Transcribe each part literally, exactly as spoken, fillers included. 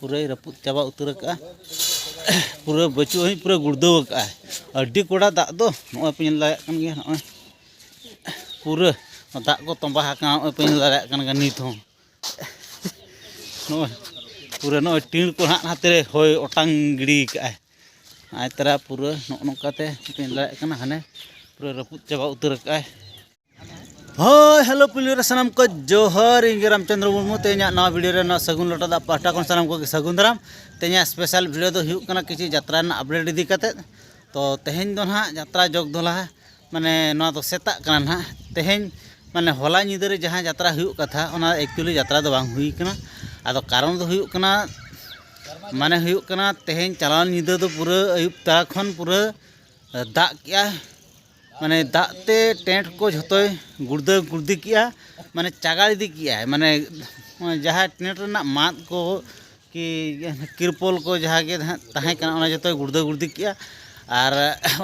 ᱯᱩᱨᱟᱹᱭ ᱨᱟᱹᱯᱩᱫ ᱪᱟᱵᱟ ᱩᱛᱟᱹᱨ ᱟᱠᱟᱫᱼᱟ᱾ ᱯᱩᱨᱟᱹ ᱵᱟᱹᱪᱩᱜ ᱟᱹᱱᱤᱡ, ᱯᱩᱨᱟᱹ ᱜᱩᱲᱫᱟᱹᱣ ᱟᱠᱟᱫᱼᱟᱭ᱾ ᱟᱹᱰᱤ ᱠᱚᱰᱟ ᱫᱟᱜ ᱫᱚ, ᱱᱚᱜᱼᱚᱭ ᱯᱮ ᱧᱮᱞ ᱫᱟᱲᱮᱭᱟᱜ ᱠᱟᱱ ᱜᱮᱭᱟ᱾ ᱱᱚᱜᱼᱚᱭ ᱯᱩᱨᱟᱹ ᱫᱟᱜ ᱠᱚ ᱛᱚᱸᱵᱟ ᱟᱠᱟᱱᱟ, ᱱᱚᱜᱼᱚᱭ ᱯᱮ ᱧᱮᱞ ᱫᱟᱲᱮᱭᱟᱜ ᱠᱟᱱ ᱜᱮᱭᱟ ᱱᱤᱛ ᱦᱚᱸ᱾ ᱱᱚᱜᱼᱚᱭ ᱯᱩᱨᱟᱹ ᱱᱚᱜᱼᱚᱭ ᱴᱤᱬ ᱠᱚ ᱱᱟᱦᱟᱜ ᱱᱟᱛᱮ ᱨᱮ ᱦᱚᱭ ᱚᱴᱟᱝ ᱜᱤᱰᱤ ᱟᱠᱟᱫᱼᱟᱭ᱾ ᱟᱭ ᱛᱟᱨᱟ ᱯᱩᱨᱟᱹ ᱱᱚᱜᱼᱚ ᱱᱚᱝᱠᱟᱛᱮ ᱯᱮ ᱧᱮᱞ ᱫᱟᱲᱮᱭᱟᱜ ᱠᱟᱱᱟ, ᱦᱟᱱᱮ ᱯᱩᱨᱟᱹ ᱨᱟᱹᱯᱩᱫ ᱪᱟᱵᱟ ᱩᱛᱟᱹᱨ ᱟᱠᱟᱫᱼᱟᱭ᱾ ᱦᱳᱭ, ᱦᱮᱞᱳ ᱯᱩᱭᱞᱩ ᱨᱮ ᱥᱟᱱᱟᱢ ᱠᱚ ᱡᱚᱦᱟᱨ, ᱤᱧ ᱜᱮ ᱨᱟᱢᱪᱚᱸᱫᱽᱨᱚ ᱢᱩᱨᱢᱩ᱾ ᱛᱮᱦᱮᱧᱟᱜ ᱱᱟᱣᱟ ᱵᱷᱤᱰᱤᱭᱳ ᱨᱮ ᱱᱚᱣᱟ ᱥᱟᱹᱜᱩᱱ ᱞᱚᱴᱟ ᱫᱟᱜ ᱯᱟᱦᱴᱟ ᱠᱷᱚᱱ ᱥᱟᱱᱟᱢ ᱠᱚᱜᱮ ᱥᱟᱹᱜᱩᱱ ᱫᱟᱨᱟᱢ᱾ ᱛᱮᱦᱮᱧᱟᱜ ᱥᱯᱮᱥᱟᱞ ᱵᱷᱤᱰᱤᱭᱳ ᱫᱚ ᱦᱩᱭᱩᱜ ᱠᱟᱱᱟ ᱠᱤᱪᱷᱩ ᱡᱟᱛᱨᱟ ᱨᱮᱱᱟᱜ ᱟᱯᱰᱮᱴ ᱤᱫᱤ ᱠᱟᱛᱮᱫ᱾ ᱛᱚ ᱛᱮᱦᱮᱧ ᱫᱚ ᱱᱟᱦᱟᱜ ᱡᱟᱛᱨᱟ ᱡᱚᱜᱽ ᱫᱚᱞᱦᱟ, ᱢᱟᱱᱮ ᱱᱚᱣᱟ ᱫᱚ ᱥᱮᱛᱟᱜ ᱠᱟᱱᱟ ᱱᱟᱦᱟᱜ᱾ ᱛᱮᱦᱮᱧ ᱢᱟᱱᱮ ᱦᱚᱞᱟ ᱧᱤᱫᱟᱹ ᱨᱮ ᱡᱟᱦᱟᱸ ᱡᱟᱛᱨᱟ ᱦᱩᱭᱩᱜ ᱠᱟᱛᱷᱟ, ᱚᱱᱟ ᱮᱠᱪᱩᱭᱮᱞᱤ ᱡᱟᱛᱨᱟ ᱫᱚ ᱵᱟᱝ ᱦᱩᱭ ᱠᱟᱱᱟ᱾ ᱟᱫᱚ ᱠᱟᱨᱚᱱ ᱫᱚ ᱦᱩᱭᱩᱜ ᱠᱟᱱᱟ, ᱢᱟᱱᱮ ᱦᱩᱭᱩᱜ ᱠᱟᱱᱟ ᱛᱮᱦᱮᱧ ᱪᱟᱞᱟᱣ ᱧᱤᱫᱟᱹ ᱫᱚ ᱯᱩᱨᱟᱹ ᱟᱹᱭᱩᱵ ᱛᱟᱨᱟ ᱠᱷᱚᱱ ᱯᱩᱨᱟᱹ ᱫᱟᱜ ᱠᱮᱜᱼᱟ᱾ ᱢᱟᱱᱮ ᱫᱟᱜ ᱛᱮ ᱴᱮᱱᱴ ᱠᱚ ᱡᱷᱚᱛᱚᱭ ᱜᱩᱲᱫᱟᱹ ᱜᱩᱲᱫᱤ ᱠᱮᱜᱼᱟ, ᱢᱟᱱᱮ ᱪᱟᱜᱟᱲ ᱤᱫᱤ ᱠᱮᱜᱼᱟᱭ᱾ ᱢᱟᱱᱮ ᱡᱟᱦᱟᱸ ᱴᱮᱱᱴ ᱨᱮᱱᱟᱜ ᱢᱟᱫ ᱠᱚ ᱠᱤ ᱛᱤᱨᱯᱚᱞ ᱠᱚ ᱡᱟᱦᱟᱸ ᱜᱮ ᱦᱟᱸᱜ ᱛᱟᱦᱮᱸ ᱠᱟᱱᱟ, ᱚᱱᱟ ᱡᱷᱚᱛᱚᱭ ᱜᱩᱲᱫᱟᱹ ᱜᱩᱲᱫᱤ ᱠᱮᱜᱼᱟ᱾ ᱟᱨ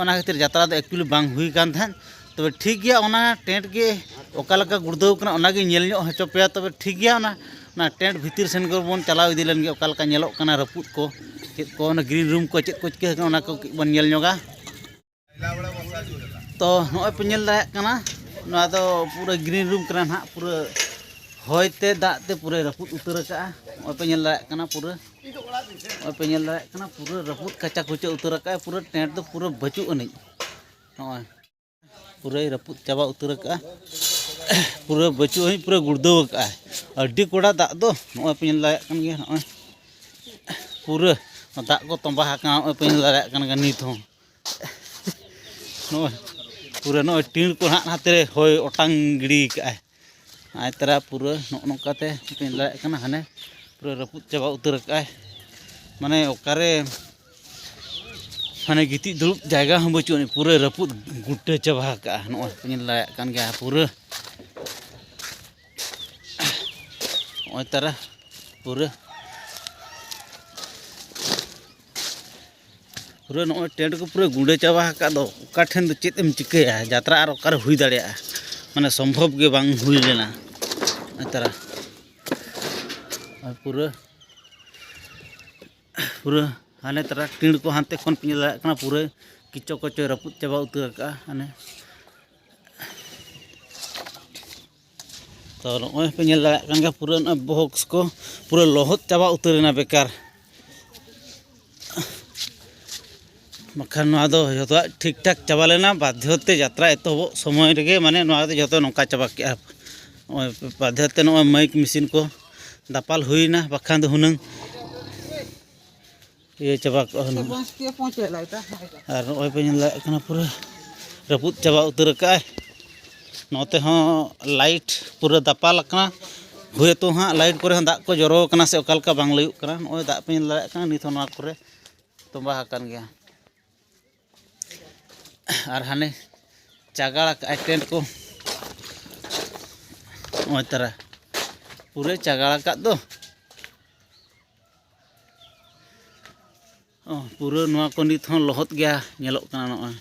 ᱚᱱᱟ ᱠᱷᱟᱹᱛᱤᱨ ᱡᱟᱛᱨᱟ ᱫᱚ ᱮᱠᱪᱩᱭᱮᱞᱤ ᱵᱟᱝ ᱦᱩᱭ ᱠᱟᱱ ᱛᱟᱦᱮᱸᱫ᱾ ᱛᱚᱵᱮ ᱴᱷᱤᱠ ᱜᱮᱭᱟ, ᱚᱱᱟ ᱴᱮᱱᱴ ᱜᱮ ᱚᱠᱟ ᱞᱮᱠᱟ ᱜᱩᱲᱫᱟᱹᱣ ᱠᱟᱱᱟ, ᱚᱱᱟᱜᱮ ᱧᱮᱞ ᱧᱚᱜ ᱦᱚᱪᱚ ᱯᱮᱭᱟ᱾ ᱛᱚᱵᱮ ᱴᱷᱤᱠ ᱜᱮᱭᱟ, ᱚᱱᱟ ᱚᱱᱟ ᱴᱮᱱᱴ ᱵᱷᱤᱛᱤᱨ ᱥᱮᱱ ᱜᱮᱵᱚᱱ ᱪᱟᱞᱟᱣ ᱤᱫᱤ ᱞᱮᱱ ᱜᱮ, ᱚᱠᱟ ᱞᱮᱠᱟ ᱧᱮᱞᱚᱜ ᱠᱟᱱᱟ ᱨᱟᱹᱯᱩᱫ ᱠᱚ, ᱪᱮᱫ ᱠᱚ ᱚᱱᱟ ᱜᱨᱤᱱ ᱨᱩᱢ ᱠᱚ ᱪᱮᱫ ᱠᱚ ᱪᱤᱠᱟᱹ ᱟᱠᱟᱱᱟ, ᱚᱱᱟ ᱠᱚ ᱠᱟᱹᱡ ᱵᱚᱱ ᱧᱮᱞ ᱧᱚᱜᱟ᱾ ᱛᱚ ᱱᱚᱜᱼᱚᱭ ᱯᱮ ᱧᱮᱞ ᱫᱟᱲᱮᱭᱟᱜ ᱠᱟᱱᱟ, ᱱᱚᱣᱟ ᱫᱚ ᱯᱩᱨᱟᱹ ᱜᱨᱤᱱ ᱨᱩᱢ ᱠᱟᱱᱟ ᱱᱟᱦᱟᱜ᱾ ᱯᱩᱨᱟᱹ ᱦᱚᱭ ᱛᱮ ᱫᱟᱜ ᱛᱮ ᱯᱩᱨᱟᱹᱭ ᱨᱟᱹᱯᱩᱫ ᱩᱛᱟᱹᱨ ᱟᱠᱟᱫᱼᱟ᱾ ᱱᱚᱜᱼᱚᱭ ᱯᱮ ᱧᱮᱞ ᱫᱟᱲᱮᱭᱟᱜ ᱠᱟᱱᱟ, ᱯᱩᱨᱟᱹ ᱱᱚᱜᱼᱚᱭ ᱯᱮ ᱧᱮᱞ ᱫᱟᱲᱮᱭᱟᱜ ᱠᱟᱱᱟ, ᱯᱩᱨᱟᱹ ᱨᱟᱹᱯᱩᱫ ᱠᱟᱪᱟ ᱠᱩᱪᱟ ᱩᱛᱟᱹᱨ ᱟᱠᱟᱫᱼᱟᱭ᱾ ᱯᱩᱨᱟᱹ ᱴᱮᱱᱴ ᱫᱚ ᱯᱩᱨᱟᱹ ᱵᱟᱹᱪᱩᱜ ᱟᱹᱱᱤᱡ᱾ ᱱᱚᱜᱼᱚᱭ ᱯᱩᱨᱟᱹᱭ ᱨᱟᱹᱯᱩᱫ ᱪᱟᱵᱟ ᱩᱛᱟᱹᱨ ᱟᱠᱟᱫᱼᱟ᱾ ᱯᱩᱨᱟᱹ ᱵᱟᱹᱪᱩᱜ ᱟᱹᱱᱤᱡ, ᱯᱩᱨᱟᱹ ᱜᱩᱲᱫᱟᱹᱣ ᱟᱠᱟᱫᱼᱟᱭ᱾ ᱟᱹᱰᱤ ᱠᱚᱰᱟ ᱫᱟᱜ ᱫᱚ, ᱱᱚᱜᱼᱚᱭ ᱯᱮ ᱧᱮᱞ ᱫᱟᱲᱮᱭᱟᱜ ᱠᱟᱱ ᱜᱮᱭᱟ᱾ ᱱᱚᱜᱼᱚᱭ ᱯᱩᱨᱟᱹ ᱫᱟᱜ ᱠᱚ ᱛᱚᱸᱵᱟ ᱟᱠᱟᱱᱟ, ᱱᱚᱜᱼᱚᱭ ᱯᱮ ᱧᱮᱞ ᱫᱟᱲᱮᱭᱟᱜ ᱠᱟᱱ ᱜᱮᱭᱟ ᱱᱤᱛ ᱦᱚᱸ᱾ ᱱᱚᱜᱼᱚᱭ ᱯᱩᱨᱟᱹ ᱱᱚᱜᱼᱚᱭ ᱴᱤᱬ ᱠᱚ ᱦᱟᱸᱜ ᱱᱟᱛᱮ ᱨᱮ ᱦᱚᱭ ᱚᱴᱟᱝ ᱜᱤᱰᱤ ᱠᱟᱜᱼᱟᱭ᱾ ᱟᱭ ᱛᱟᱨᱟ ᱯᱩᱨᱟᱹ ᱱᱚᱜᱼᱚ ᱱᱚᱝᱠᱟᱛᱮ ᱯᱮ ᱧᱮᱞ ᱫᱟᱲᱮᱭᱟᱜ ᱠᱟᱱᱟ, ᱦᱟᱱᱮ ᱯᱩᱨᱟᱹ ᱨᱟᱹᱯᱩᱫ ᱪᱟᱵᱟ ᱩᱛᱟᱹᱨ ᱠᱟᱜᱼᱟᱭ᱾ ᱢᱟᱱᱮ ᱚᱠᱟᱨᱮ ᱢᱟᱱᱮ ᱜᱤᱛᱤᱡ ᱫᱩᱲᱩᱵ ᱡᱟᱭᱜᱟ ᱦᱚᱸ ᱵᱟᱹᱪᱩᱜ ᱟᱹᱱᱤᱡ, ᱯᱩᱨᱟᱹ ᱨᱟᱹᱯᱩᱫ ᱜᱩᱴᱟᱹ ᱪᱟᱵᱟ ᱠᱟᱜᱼᱟ᱾ ᱱᱚᱜᱼᱚᱭ ᱯᱮ ᱧᱮᱞ ᱫᱟᱲᱮᱭᱟᱜ ᱠᱟᱱ ᱜᱮᱭᱟ ᱯᱩᱨᱟᱹ᱾ ᱱᱚᱜᱼᱚᱭ ᱛᱟᱨᱟ ᱯᱩᱨᱟᱹ ᱯᱩᱨᱟᱹ ᱱᱚᱜᱼᱚᱭ ᱴᱮᱱᱴ ᱠᱚ ᱯᱩᱨᱟᱹ ᱜᱩᱸᱰᱟᱹ ᱪᱟᱵᱟ ᱟᱠᱟᱫ ᱫᱚ᱾ ᱚᱠᱟ ᱴᱷᱮᱱ ᱫᱚ ᱪᱮᱫ ᱮᱢ ᱪᱤᱠᱟᱹᱭᱟ, ᱡᱟᱛᱨᱟ ᱟᱨ ᱚᱠᱟᱨᱮ ᱦᱩᱭ ᱫᱟᱲᱮᱭᱟᱜᱼᱟ? ᱢᱟᱱᱮ ᱥᱚᱢᱵᱷᱚᱵ ᱜᱮ ᱵᱟᱝ ᱦᱩᱭ ᱞᱮᱱᱟ᱾ ᱱᱚᱜᱼᱚᱭ ᱛᱟᱨᱟ ᱟᱨ ᱯᱩᱨᱟᱹ ᱯᱩᱨᱟᱹ ᱦᱟᱱᱮ ᱛᱟᱨᱟ ᱴᱤᱲ ᱠᱚ ᱦᱟᱱᱛᱮ ᱠᱷᱚᱱ ᱯᱮ ᱧᱮᱞ ᱫᱟᱲᱮᱭᱟᱜ ᱠᱟᱱᱟ, ᱯᱩᱨᱟᱹ ᱠᱤᱪᱚ ᱠᱚᱪᱚᱭ ᱨᱟᱹᱯᱩᱫ ᱪᱟᱵᱟ ᱩᱛᱟᱹᱨ ᱟᱠᱟᱫᱼᱟ᱾ ᱦᱟᱱᱮ ᱛᱚ ᱱᱚᱜᱼᱚᱭ ᱯᱮ ᱧᱮᱞ ᱫᱟᱲᱮᱭᱟᱜ ᱠᱟᱱ ᱜᱮᱭᱟ, ᱯᱩᱨᱟᱹ ᱱᱚᱜᱼᱚᱭ ᱵᱚᱠᱥ ᱠᱚ ᱯᱩᱨᱟᱹ ᱞᱚᱦᱚᱫ ᱪᱟᱵᱟ ᱩᱛᱟᱹᱨ ᱮᱱᱟ ᱵᱮᱠᱟᱨ᱾ ᱵᱟᱠᱷᱟᱱ ᱱᱚᱣᱟ ᱫᱚ ᱡᱚᱛᱚᱣᱟᱜ ᱴᱷᱤᱠ ᱴᱷᱟᱠ ᱪᱟᱵᱟ ᱞᱮᱱᱟ᱾ ᱵᱟᱫᱽᱫᱷᱚ ᱛᱮ ᱡᱟᱛᱨᱟ ᱮᱛᱚᱦᱚᱵᱚᱜ ᱥᱚᱢᱚᱭ ᱨᱮᱜᱮ ᱢᱟᱱᱮ ᱱᱚᱣᱟ ᱫᱚ ᱡᱚᱛᱚ ᱱᱚᱝᱠᱟ ᱪᱟᱵᱟ ᱠᱮᱜᱼᱟ᱾ ᱱᱚᱜᱼᱚᱭ ᱵᱟᱫᱽᱫᱷᱚ ᱛᱮ ᱱᱚᱜᱼᱚᱭ ᱢᱟᱭᱤᱠ ᱢᱮᱥᱤᱱ ᱠᱚ ᱫᱟᱯᱟᱞ ᱦᱩᱭᱱᱟ, ᱵᱟᱠᱷᱟᱱ ᱫᱚ ᱦᱩᱱᱟᱹᱝ ᱤᱭᱟᱹ ᱪᱟᱵᱟ ᱠᱚᱜᱼᱟ ᱦᱩᱱᱟᱹᱝ᱾ ᱟᱨ ᱱᱚᱜᱼᱚᱭ ᱯᱮ ᱧᱮᱞ ᱫᱟᱲᱮᱭᱟᱜ ᱠᱟᱱᱟ, ᱯᱩᱨᱟᱹ ᱨᱟᱹᱯᱩᱫ ᱪᱟᱵᱟ ᱩᱛᱟᱹᱨ ᱠᱟᱜᱼᱟᱭ᱾ ᱱᱚᱛᱮ ᱦᱚᱸ ᱞᱟᱭᱤᱴ ᱯᱩᱨᱟᱹ ᱫᱟᱯᱟᱞ ᱟᱠᱟᱱᱟ᱾ ᱦᱳᱭᱛᱳ ᱦᱟᱸᱜ ᱞᱟᱭᱤᱴ ᱠᱚᱨᱮ ᱦᱚᱸ ᱫᱟᱜ ᱠᱚ ᱡᱚᱨᱚ ᱟᱠᱟᱱᱟ ᱥᱮ ᱚᱠᱟ ᱞᱮᱠᱟ ᱵᱟᱝ ᱞᱟᱹᱭᱩᱜ ᱠᱟᱱᱟ᱾ ᱱᱚᱜᱼᱚᱭ ᱫᱟᱜ ᱯᱮ ᱧᱮᱞ ᱫᱟᱲᱮᱭᱟᱜ ᱠᱟᱱᱟ, ᱱᱤᱛ ᱦᱚᱸ ᱱᱚᱣᱟ ᱠᱚᱨᱮ ᱛᱚᱸᱵᱟ ᱟᱠᱟᱱ ᱜᱮᱭᱟ᱾ ᱟᱨ ᱦᱟᱱᱮ ᱪᱟᱜᱟᱲ ᱟᱠᱟᱫ ᱟᱭ ᱴᱮᱱᱴ ᱠᱚ, ᱱᱚᱜᱼᱚᱭ ᱛᱟᱨᱟ ᱯᱩᱨᱟᱹ ᱪᱟᱜᱟᱲ ᱟᱠᱟᱫ ᱫᱚ᱾ ᱚ, ᱯᱩᱨᱟᱹ ᱱᱚᱣᱟ ᱠᱚ ᱱᱤᱛ ᱦᱚᱸ ᱞᱚᱦᱚᱫ ᱜᱮᱭᱟ, ᱧᱮᱞᱚᱜ ᱠᱟᱱᱟ᱾ ᱱᱚᱜᱼᱚᱭ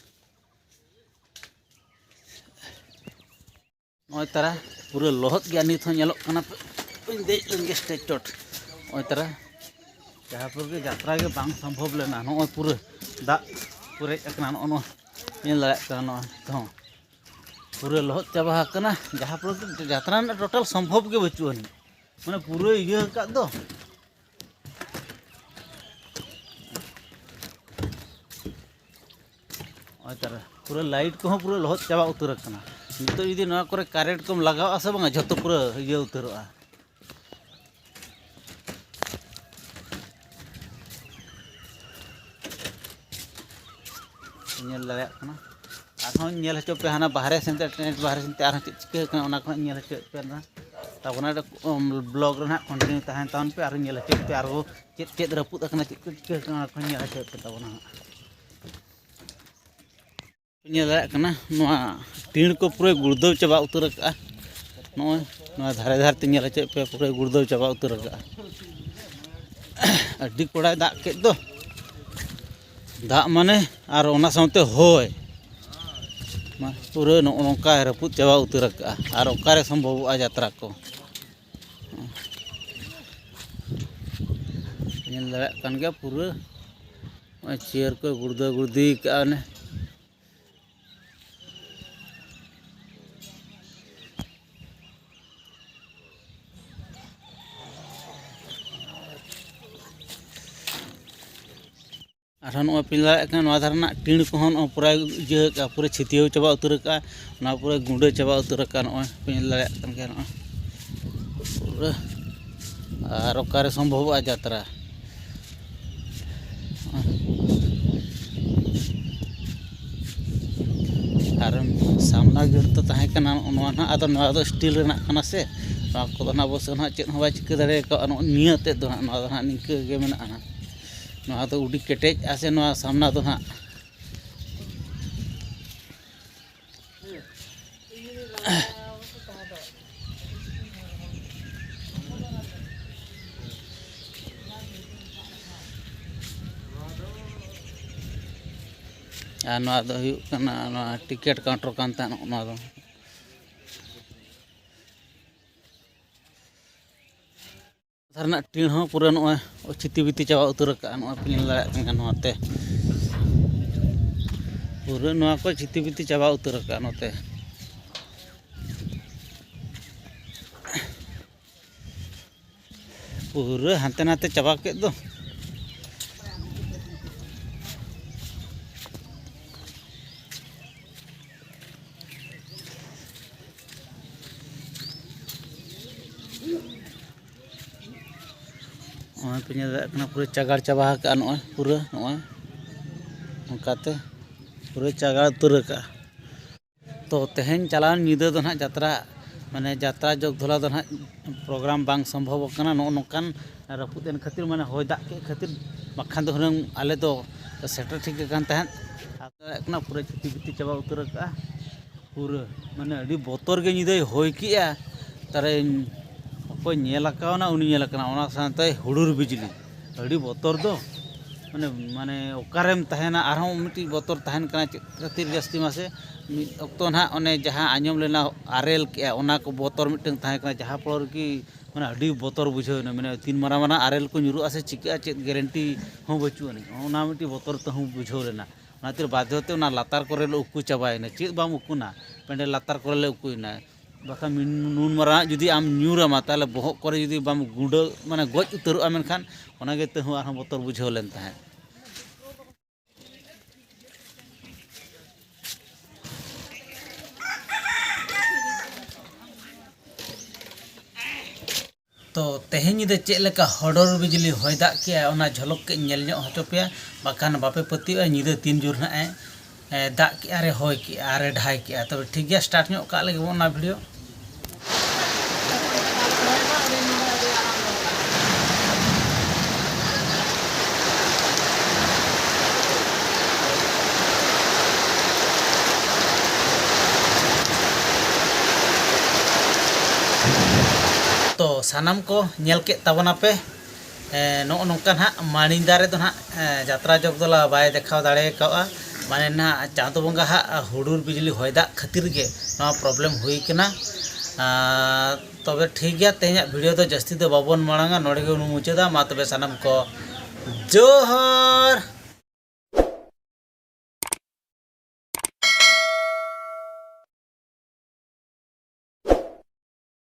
ᱱᱚᱜᱼᱚᱭ ᱛᱟᱨᱟ ᱯᱩᱨᱟᱹ ᱞᱚᱦᱚᱫ ᱜᱮᱭᱟ, ᱱᱤᱛ ᱦᱚᱸ ᱧᱮᱞᱚᱜ ᱠᱟᱱᱟ᱾ ᱯᱮ ᱫᱮᱡ ᱞᱮᱱ ᱜᱮ ᱥᱴᱮᱡᱽ ᱪᱚᱴ᱾ ᱱᱚᱜᱼᱚᱭ ᱛᱟᱨᱟ ᱡᱟᱦᱟᱸ ᱯᱩᱨ ᱜᱮ ᱡᱟᱛᱨᱟ ᱜᱮ ᱵᱟᱝ ᱥᱚᱢᱵᱷᱚᱵ ᱞᱮᱱᱟ᱾ ᱱᱚᱜᱼᱚᱭ ᱯᱩᱨᱟᱹ ᱫᱟᱜ ᱯᱮᱨᱮᱡ ᱟᱠᱟᱱᱟ, ᱱᱚᱜᱼᱚ ᱱᱚᱣᱟ ᱧᱮᱞ ᱫᱟᱲᱮᱭᱟᱜ ᱠᱟᱱᱟ᱾ ᱱᱚᱜᱼᱚᱭ ᱛᱚ ᱯᱩᱨᱟᱹ ᱞᱚᱦᱚᱫ ᱪᱟᱵᱟ ᱟᱠᱟᱱᱟ, ᱡᱟᱦᱟᱸ ᱯᱩᱨ ᱡᱟᱛᱨᱟ ᱨᱮᱱᱟᱜ ᱴᱳᱴᱟᱞ ᱥᱚᱢᱵᱷᱚᱵ ᱜᱮ ᱵᱟᱹᱪᱩᱜ ᱟᱹᱱᱤᱡ, ᱢᱟᱱᱮ ᱯᱩᱨᱟᱹ ᱤᱭᱟᱹ ᱟᱠᱟᱫ ᱫᱚ᱾ ᱱᱚᱜᱼᱚᱭ ᱛᱟᱨᱟ ᱯᱩᱨᱟᱹ ᱞᱟᱭᱤᱴ ᱠᱚᱦᱚᱸ ᱯᱩᱨᱟᱹ ᱞᱚᱦᱚᱫ ᱪᱟᱵᱟ ᱩᱛᱟᱹᱨ ᱟᱠᱟᱱᱟ᱾ ᱱᱤᱛᱚᱜ ᱡᱩᱫᱤ ᱱᱚᱣᱟ ᱠᱚᱨᱮ ᱠᱟᱨᱮᱱᱴ ᱠᱚᱢ ᱞᱟᱜᱟᱣᱟ ᱥᱮ ᱵᱟᱝᱟ, ᱡᱷᱚᱛᱚ ᱯᱩᱨᱟᱹ ᱤᱭᱟᱹ ᱩᱛᱟᱹᱨᱚᱜᱼᱟ᱾ ᱧᱮᱞ ᱫᱟᱲᱮᱭᱟᱜ ᱠᱟᱱᱟ᱾ ᱟᱨᱦᱚᱸ ᱧᱮᱞ ᱦᱚᱪᱚ ᱯᱮ, ᱦᱟᱱᱟ ᱵᱟᱦᱨᱮ ᱥᱮᱱᱛᱮ, ᱴᱮᱱᱴ ᱵᱟᱦᱨᱮ ᱥᱮᱱᱛᱮ ᱟᱨᱦᱚᱸ ᱪᱮᱫ ᱪᱤᱠᱟᱹ ᱟᱠᱟᱱᱟ, ᱚᱱᱟ ᱠᱚᱦᱚᱸ ᱧᱮᱞ ᱦᱚᱪᱚᱭᱮᱫ ᱯᱮ ᱱᱟᱦᱟᱜ᱾ ᱛᱟᱵᱚᱱᱟ ᱵᱞᱚᱜ ᱨᱮ ᱱᱟᱦᱟᱜ ᱠᱚᱱᱴᱤᱱᱤᱭᱩ ᱛᱟᱦᱮᱱ ᱛᱟᱵᱚᱱ ᱯᱮ, ᱟᱨᱦᱚᱸ ᱧᱮᱞ ᱦᱚᱪᱚᱭᱮᱫ ᱯᱮ ᱟᱨᱦᱚᱸ ᱪᱮᱫ ᱪᱮᱫ ᱨᱟᱹᱯᱩᱫ ᱟᱠᱟᱱᱟ, ᱪᱮᱫ ᱠᱚ ᱪᱤᱠᱟᱹ ᱟᱠᱟᱱᱟ, ᱚᱱᱟ ᱠᱚᱦᱚᱸ ᱧᱮᱞ ᱦᱚᱪᱚᱭᱮᱫ ᱯᱮ ᱛᱟᱵᱚᱱᱟ ᱦᱟᱸᱜ᱾ ᱧᱮᱞ ᱫᱟᱲᱮᱭᱟᱜ ᱠᱟᱱᱟ, ᱱᱚᱣᱟ ᱴᱤᱲ ᱠᱚ ᱯᱩᱨᱟᱹ ᱜᱩᱲᱫᱟᱹᱣ ᱪᱟᱵᱟ ᱩᱛᱟᱹᱨ ᱟᱠᱟᱫᱼᱟ᱾ ᱱᱚᱜᱼᱚᱭ ᱱᱚᱣᱟ ᱫᱷᱟᱨᱮ ᱫᱷᱟᱨᱮ ᱛᱮ ᱧᱮᱞ ᱦᱚᱪᱚᱭᱮᱫ ᱯᱮᱭᱟ, ᱯᱩᱨᱟᱹ ᱜᱩᱲᱫᱟᱹᱣ ᱪᱟᱵᱟ ᱩᱛᱟᱹᱨ ᱟᱠᱟᱫᱼᱟ᱾ ᱟᱹᱰᱤ ᱠᱚᱲᱟᱭ ᱫᱟᱜ ᱠᱮᱫ ᱫᱚ, ᱫᱟᱜ ᱢᱟᱱᱮ ᱟᱨ ᱚᱱᱟ ᱥᱟᱶᱛᱮ ᱦᱚᱭ, ᱢᱟ ᱯᱩᱨᱟᱹ ᱱᱚᱜᱼᱚ ᱱᱚᱝᱠᱟᱭ ᱨᱟᱹᱯᱩᱫ ᱪᱟᱵᱟ ᱩᱛᱟᱹᱨ ᱟᱠᱟᱫᱼᱟ᱾ ᱟᱨ ᱚᱠᱟᱨᱮ ᱥᱚᱢᱵᱷᱚᱵᱚᱜᱼᱟ ᱡᱟᱛᱨᱟ ᱠᱚ? ᱧᱮᱞ ᱫᱟᱲᱮᱭᱟᱜ ᱠᱟᱱ ᱜᱮᱭᱟ ᱯᱩᱨᱟᱹ᱾ ᱱᱚᱜᱼᱚᱭ ᱪᱮᱭᱟᱨ ᱠᱚ ᱜᱩᱲᱫᱟᱹ ᱜᱩᱲᱫᱤ ᱠᱟᱜᱼᱟ ᱚᱱᱮ᱾ ᱟᱨᱦᱚᱸ ᱱᱚᱜᱼᱚᱭ ᱯᱮ ᱧᱮᱞ ᱫᱟᱲᱮᱭᱟᱜ ᱠᱟᱱᱟ, ᱱᱚᱣᱟ ᱫᱷᱟᱨᱮ ᱨᱮᱱᱟᱜ ᱴᱤᱬ ᱠᱚᱦᱚᱸ ᱱᱚᱜᱼᱚᱭ ᱯᱩᱨᱟᱹ ᱤᱭᱟᱹ ᱠᱟᱜᱼᱟ, ᱯᱩᱨᱟᱹ ᱪᱷᱤᱛᱭᱟᱹᱣ ᱪᱟᱵᱟ ᱩᱛᱟᱹᱨ ᱠᱟᱜᱼᱟ᱾ ᱱᱚᱣᱟ ᱯᱩᱨᱟᱹ ᱜᱩᱸᱰᱟᱹ ᱪᱟᱵᱟ ᱩᱛᱟᱹᱨ ᱠᱟᱜᱼᱟ᱾ ᱱᱚᱜᱼᱚᱭ ᱯᱮ ᱧᱮᱞ ᱫᱟᱲᱮᱭᱟᱜ ᱠᱟᱱ ᱜᱮᱭᱟ, ᱱᱚᱜᱼᱚᱭ ᱯᱩᱨᱟᱹ᱾ ᱟᱨ ᱚᱠᱟᱨᱮ ᱥᱚᱢᱵᱷᱚᱵᱚᱜᱼᱟ ᱡᱟᱛᱨᱟ? ᱟᱨ ᱥᱟᱢᱱᱟ ᱜᱮᱴ ᱫᱚ ᱛᱟᱦᱮᱸ ᱠᱟᱱᱟ ᱱᱚᱜᱼᱚ ᱱᱚᱣᱟ ᱱᱟᱦᱟᱜ, ᱟᱫᱚ ᱱᱚᱣᱟ ᱫᱚ ᱥᱴᱤᱞ ᱨᱮᱱᱟᱜ ᱠᱟᱱᱟ ᱥᱮ, ᱱᱚᱣᱟ ᱠᱚᱫᱚ ᱱᱟᱦᱟᱜ ᱚᱵᱚᱥᱥᱳᱭ ᱱᱟᱦᱟᱜ ᱪᱮᱫ ᱦᱚᱸ ᱵᱟᱭ ᱪᱤᱠᱟᱹ ᱫᱟᱲᱮ ᱠᱟᱣᱟ᱾ ᱱᱚᱜᱼᱚ ᱱᱤᱭᱟᱹ ᱛᱮᱫ ᱫᱚ ᱱᱟᱦᱟᱜ, ᱱᱚᱣᱟ ᱫᱚ ᱱᱟᱦᱟᱜ ᱱᱤᱝᱠᱟᱹ ᱜᱮ ᱢᱮᱱᱟᱜᱼᱟ ᱱᱟᱦᱟᱜ᱾ ᱱᱚᱣᱟ ᱫᱚ ᱟᱹᱰᱤ ᱠᱮᱴᱮᱡᱼᱟ ᱥᱮ ᱱᱚᱣᱟ ᱥᱟᱢᱱᱟ ᱫᱚ ᱱᱟᱦᱟᱜ᱾ ᱟᱨ ᱱᱚᱣᱟ ᱫᱚ ᱦᱩᱭᱩᱜ ᱠᱟᱱᱟ ᱱᱚᱣᱟ ᱴᱤᱠᱤᱴ ᱠᱟᱣᱩᱱᱴᱟᱨ ᱠᱟᱱ ᱛᱟᱦᱮᱸᱫ ᱱᱚᱜᱼᱚ ᱱᱚᱣᱟ ᱫᱚ᱾ ᱫᱷᱟᱨᱮ ᱨᱮᱱᱟᱜ ᱴᱤᱬ ᱦᱚᱸ ᱯᱩᱨᱟᱹ ᱱᱚᱜᱼᱚᱭ ᱪᱷᱤᱛᱤ ᱵᱤᱛᱤ ᱪᱟᱵᱟ ᱩᱛᱟᱹᱨ ᱟᱠᱟᱫᱼᱟ᱾ ᱱᱚᱜᱼᱚᱭ ᱯᱮ ᱧᱮᱞ ᱫᱟᱲᱮᱭᱟᱜ ᱠᱟᱱ ᱜᱮᱭᱟ ᱱᱚᱣᱟᱛᱮ᱾ ᱯᱩᱨᱟᱹ ᱱᱚᱣᱟ ᱠᱚ ᱪᱷᱤᱛᱤ ᱵᱤᱛᱤ ᱪᱟᱵᱟ ᱩᱛᱟᱹᱨ ᱟᱠᱟᱫᱼᱟ ᱱᱚᱛᱮ᱾ ᱯᱩᱨᱟᱹ ᱦᱟᱱᱛᱮ ᱱᱟᱛᱮ ᱪᱟᱵᱟ ᱠᱮᱫ ᱫᱚ᱾ ᱱᱚᱜᱼᱚᱭ ᱯᱮ ᱧᱮᱞ ᱫᱟᱲᱮᱭᱟᱜ ᱠᱟᱱᱟ, ᱯᱩᱨᱟᱹ ᱪᱟᱜᱟᱲ ᱪᱟᱵᱟ ᱟᱠᱟᱫᱼᱟ᱾ ᱱᱚᱜᱼᱚᱭ ᱯᱩᱨᱟᱹ, ᱱᱚᱜᱼᱚᱭ ᱚᱱᱠᱟᱛᱮ ᱯᱩᱨᱟᱹ ᱪᱟᱜᱟᱲ ᱩᱛᱟᱹᱨ ᱟᱠᱟᱫᱼᱟ᱾ ᱛᱚ, ᱛᱮᱦᱮᱧ ᱪᱟᱞᱟᱣᱮᱱ ᱧᱤᱫᱟᱹ ᱫᱚ ᱱᱟᱦᱟᱜ ᱡᱟᱛᱨᱟ, ᱢᱟᱱᱮ, ᱡᱟᱛᱨᱟ ᱡᱚᱜᱽ ᱫᱷᱚᱞᱟ ᱫᱚ ᱱᱟᱦᱟᱜ ᱯᱨᱳᱜᱨᱟᱢ ᱵᱟᱝ ᱥᱚᱢᱵᱷᱚᱵᱚᱜ ᱠᱟᱱᱟ, ᱱᱚᱜᱼᱚ ᱱᱚᱝᱠᱟᱱ ᱨᱟᱹᱯᱩᱫ ᱮᱱ ᱠᱷᱟᱹᱛᱤᱨ, ᱢᱟᱱᱮ, ᱦᱚᱭ ᱫᱟᱜ ᱠᱮᱫ ᱠᱷᱟᱹᱛᱤᱨ, ᱵᱟᱠᱷᱟᱱ ᱫᱚ ᱦᱩᱱᱟᱹᱝ ᱟᱞᱮ ᱫᱚ ᱥᱮᱴᱮᱨ ᱴᱷᱤᱠ ᱜᱮ ᱠᱟᱱ ᱛᱟᱦᱮᱸᱫ᱾ ᱟᱫᱚ ᱫᱟᱲᱮᱭᱟᱜ ᱠᱟᱱᱟ, ᱯᱩᱨᱟᱹ ᱪᱷᱤᱛᱤ ᱵᱤᱛᱤ ᱪᱟᱵᱟ ᱩᱛᱟᱹᱨ ᱟᱠᱟᱫᱼᱟ ᱯᱩᱨᱟᱹ, ᱢᱟᱱᱮ, ᱟᱹᱰᱤ ᱵᱚᱛᱚᱨ ᱜᱮ ᱧᱤᱫᱟᱹᱭ ᱦᱚᱭ ᱠᱮᱜᱼᱟ᱾ ᱛᱟᱨᱮᱧ, ᱚᱠᱚᱭ ᱧᱮᱞ ᱟᱠᱟᱣᱱᱟ, ᱩᱱᱤ ᱧᱮᱞ ᱟᱠᱟᱱᱟ, ᱚᱱᱟ ᱥᱟᱶᱛᱮ ᱦᱩᱰᱩᱨ ᱵᱤᱡᱽᱞᱤ, ᱟᱹᱰᱤ ᱵᱚᱛᱚᱨ ᱫᱚ᱾ ᱢᱟᱱᱮ, ᱢᱟᱱᱮ, ᱚᱠᱟᱨᱮᱢ ᱛᱟᱦᱮᱱᱟ, ᱟᱨᱦᱚᱸ ᱢᱤᱫᱴᱤᱡ ᱵᱚᱛᱚᱨ ᱛᱟᱦᱮᱱ ᱠᱟᱱᱟ᱾ ᱪᱮᱫ ᱠᱷᱟᱹᱛᱤᱨ ᱡᱟᱹᱥᱛᱤ ᱢᱟᱥᱮ? ᱢᱤᱫ ᱚᱠᱛᱚ ᱱᱟᱦᱟᱜ ᱚᱱᱮ ᱡᱟᱦᱟᱸ ᱟᱸᱡᱚᱢ ᱞᱮᱱᱟ, ᱟᱨᱮᱞ ᱠᱮᱜᱼᱟ, ᱚᱱᱟ ᱠᱚ ᱵᱚᱛᱚᱨ ᱢᱤᱫᱴᱟᱝ ᱛᱟᱦᱮᱸ ᱠᱟᱱᱟ, ᱡᱟᱦᱟᱸ ᱯᱚᱨ ᱠᱤ ᱢᱟᱱᱮ ᱟᱹᱰᱤ ᱵᱚᱛᱚᱨ ᱵᱩᱡᱷᱟᱹᱣ ᱮᱱᱟ, ᱢᱟᱱᱮ ᱛᱤᱱ ᱢᱟᱨᱟᱝ ᱢᱟᱨᱟᱝ ᱟᱨᱮᱞ ᱠᱚ ᱧᱩᱨᱩᱜᱼᱟ ᱥᱮ ᱪᱤᱠᱟᱹᱜᱼᱟ, ᱪᱮᱫ ᱜᱮᱨᱮᱱᱴᱤ ᱦᱚᱸ ᱵᱟᱹᱪᱩᱜ ᱟᱹᱱᱤᱡ, ᱚᱱᱟ ᱢᱤᱫᱴᱤᱡ ᱵᱚᱛᱚᱨ ᱛᱟᱹᱦᱩ ᱵᱩᱡᱷᱟᱹᱣ ᱞᱮᱱᱟ᱾ ᱚᱱᱟ ᱠᱷᱟᱹᱛᱤᱨ ᱵᱟᱫᱽᱫᱷᱚ ᱛᱮ ᱚᱱᱟ ᱞᱟᱛᱟᱨ ᱠᱚᱨᱮ ᱞᱮ ᱩᱠᱩ ᱪᱟᱵᱟᱭᱮᱱᱟ, ᱪᱮᱫ ᱵᱟᱢ ᱩᱠᱩᱱᱟ, ᱯᱮᱸᱰᱮᱞ ᱞᱟᱛᱟᱨ ᱠᱚᱨᱮ ᱞᱮ ᱩᱠᱩᱭᱮᱱᱟ᱾ ᱵᱟᱠᱷᱟᱱ ᱢᱤᱱ-, ᱱᱩᱱ ᱢᱟᱨᱟᱝ ᱡᱩᱫᱤ ᱟᱢ ᱧᱩᱨ ᱟᱢᱟ, ᱛᱟᱦᱚᱞᱮ ᱵᱚᱦᱚᱜ ᱠᱚᱨᱮ ᱡᱩᱫᱤ ᱵᱟᱢ ᱜᱩᱸᱰᱟᱹ, ᱢᱟᱱᱮ ᱜᱚᱡ ᱩᱛᱟᱹᱨᱚᱜᱼᱟ, ᱢᱮᱱᱠᱷᱟᱱ ᱚᱱᱟᱜᱮ ᱛᱟᱹᱦᱩ ᱟᱨᱦᱚᱸ ᱵᱚᱛᱚᱨ ᱵᱩᱡᱷᱟᱹᱣ ᱞᱮᱱ ᱛᱟᱦᱮᱸᱫ᱾ ᱛᱚ, ᱛᱮᱦᱮᱧ ᱧᱤᱫᱟᱹ ᱪᱮᱫ ᱞᱮᱠᱟ ᱦᱚᱰᱚᱨ ᱵᱤᱡᱽᱞᱤ ᱦᱚᱭ ᱫᱟᱜ ᱠᱮᱜᱼᱟ, ᱚᱱᱟ ᱡᱷᱚᱞᱚᱠ ᱠᱟᱹᱡ ᱤᱧ ᱧᱮᱞ ᱧᱚᱜ ᱦᱚᱪᱚ ᱯᱮᱭᱟ, ᱵᱟᱠᱷᱟᱱ ᱵᱟᱯᱮ ᱯᱟᱹᱛᱭᱟᱹᱜᱼᱟ, ᱧᱤᱫᱟᱹ ᱛᱤᱱ ᱡᱳᱨ ᱱᱟᱦᱟᱜ ᱮ, ᱮ, ᱫᱟᱜ ᱠᱮᱜᱼᱟ ᱨᱮ, ᱦᱚᱭ ᱠᱮᱜᱼᱟ ᱨᱮ, ᱰᱷᱟᱭ ᱠᱮᱜᱼᱟ᱾ ᱛᱚᱵᱮ ᱴᱷᱤᱠ ᱜᱮᱭᱟ, start ᱧᱚᱜ ᱠᱟᱜ ᱞᱮᱜᱮ ᱵᱚᱱ ᱚᱱᱟ video᱾ ᱛᱚ, ᱥᱟᱱᱟᱢ ᱠᱚ ᱧᱮᱞ ᱠᱮᱫ ᱛᱟᱵᱚᱱᱟᱯᱮ, ᱮ, ᱱᱚᱜᱼᱚ ᱱᱚᱝᱠᱟ ᱱᱟᱦᱟᱜ ᱢᱟᱹᱱᱤᱧ ᱫᱟᱨᱮ ᱫᱚ ᱱᱟᱦᱟᱜ, ᱮ, ᱡᱟᱛᱨᱟ ᱡᱚᱜᱽ ᱫᱚᱞᱟ ᱵᱟᱭ ᱫᱮᱠᱷᱟᱣ ᱫᱟᱲᱮ ᱠᱟᱣᱜᱼᱟ᱾ ᱢᱟᱱᱮ ᱱᱟᱦᱟᱜ ᱪᱟᱸᱫᱚ ᱵᱚᱸᱜᱟ ᱦᱟᱜ ᱦᱩᱰᱩᱨ ᱵᱤᱡᱽᱞᱤ ᱦᱚᱭ ᱫᱟᱜ ᱠᱷᱟᱹᱛᱤᱨ ᱜᱮ ᱱᱚᱣᱟ problem ᱦᱩᱭ ᱠᱟᱱᱟ᱾ ᱟᱨ ᱛᱚᱵᱮ ᱴᱷᱤᱠ ᱜᱮᱭᱟ, ᱛᱮᱦᱮᱧᱟᱜ video ᱫᱚ ᱡᱟᱹᱥᱛᱤ ᱫᱚ ᱵᱟᱵᱚᱱ ᱢᱟᱲᱟᱝᱟ, ᱱᱚᱰᱮ ᱜᱮᱵᱚᱱ ᱢᱩᱪᱟᱹᱫᱟ᱾ ᱢᱟ ᱛᱚᱵᱮ ᱥᱟᱱᱟᱢ ᱠᱚ ᱡᱚᱦᱟᱨ᱾